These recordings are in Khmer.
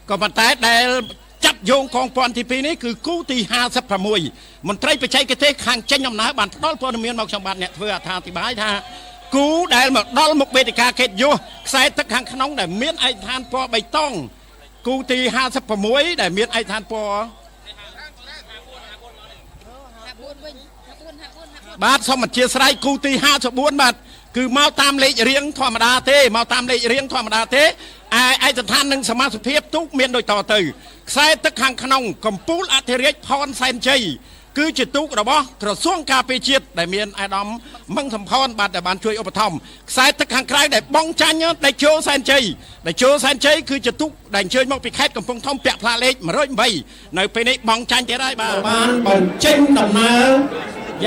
ក៏ប៉ុន្តែដែលចាប់យោងកងពាន់ទី2នេះគឺគូទី56មន្ត្រីបច្ចេកទេសខាងចេញដំណើរបានផ្ដល់ព័ត៌មានមកខ្ញុំបាទអ្នកធ្វើអត្ថាធិប្បាយថាគូដែលមកដល់មុខវេទិកាកិត្តិយសខ្សែទឹកខាងក្នុងដែលមានឯកឋានពណ៌បៃតងគូទី56ដែលមានឯកឋានពណ៌បាទសូមអធិស្ឋានគូទី54បាទគឺមកតាមលេខរៀងធម្មតាទេមកតាមលេខរៀងធម្មតាទេឯឯកសណ្ឋាននិងសមាសភាពទូកមានដូចតទៅខ្សែទឹកខាងក្នុងកំពូលអធិរាជផនសែនជ័យគឺជាទូករបស់ក្រសួងការពារជាតិដែលមានអាដាមមឹងសំផនបាទដែលបានជួយឧបត្ថម្ភខ្សែទឹកខាងក្រៅដែលបងចាញ់ដេជោសែនជ័យដេជោសែនជ័យគឺជាទូកដែលអញ្ជើញមកពីខេត្តកំពង់ធំពាក់ផ្លាកលេខ108នៅពេលនេះបងចាញ់ទៀតហើយបាទបានបញ្ចេញដំណើរ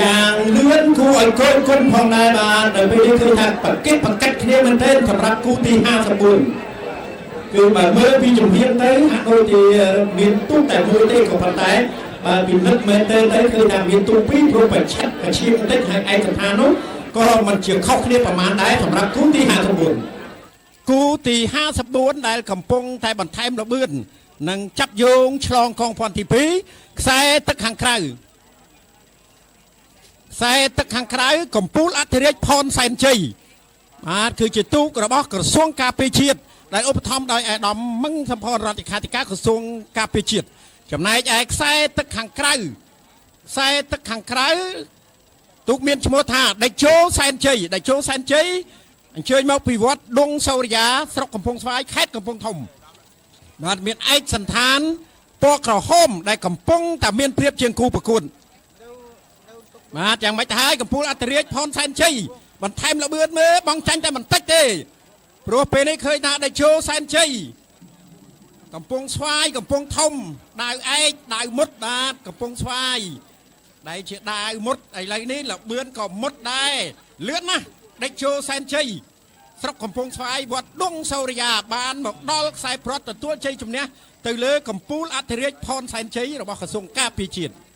យ៉ាងលឿនគួរឲ្យគយគន់ផងដែរបាទនៅពេលនេះឃើញថាប្រកិតប្រកាច់គ្នាមែនទែនសម្រាប់គូទី54គឺបើមើលពីជំហានទៅហាក់ដូចជាមានទូកតែមួយទេក៏ប៉ុន្តែបើពិនិត្យមែនទែនទៅឃើញថាមានទូកពីរព្រោះប្រឆិតប្រឈៀងបន្តិចហើយឯកសណ្ឋាននោះក៏មិនជាខុសគ្នាប្រមាណដែរសម្រាប់គូទី54គូទី54ដែលកំពុងតែបន្ថែមល្បឿននិងចាប់យោងឆ្លងកងពាន់ទី2ខ្សែទឹកខាងក្រៅខ្សែទឹកខាងក្រៅកំពូលអធិរាជផនសែនជ័យបាទគឺជាទូករបស់ក្រសួងការពារជាតិដែលឧបត្ថម្ភដោយអាដាមមឹងសំផនរដ្ឋាភិបាលក្រសួងការពារជាតិចំណែកឯខ្សែទឹកខាងក្រៅខ្សែទឹកខាងក្រៅទូកមានឈ្មោះថាដេជោសែនជ័យដេជោសែនជ័យអញ្ជើញមកពីវត្តដងសូរិយាស្រុកកំពង់ស្វាយខេត្តកំពង់ធំបាទមានឯកសណ្ឋានពណ៌ក្រហមដែលកំពុងតែមានប្រៀបជាងគូប្រកួតបាទយ៉ាងម៉េចទៅហើយកំពូលអធិរាជផនសែនជ័យបន្ថែមល្បឿនមើលបងចាញ់តែបន្តិចទេព្រោះពេលនេះឃើញថាដេជោសែនជ័យកំពង់ស្វាយកំពង់ធំដាវឯកដាវមុតបាទកំពង់ស្វាយដែលជាដាវមុតឥឡូវនេះល្បឿនក៏មុតដែរលឿនណាស់ដេជោសែនជ័យស្រុកកំពង់ស្វាយវត្តដងសូរិយាបានមកដល់ខ្សែព្រ័ត្រទទួលជ័យជំនះទៅលើកំពូលអធិរាជផនសែនជ័យរបស់ក្រសួងការពារជាតិ។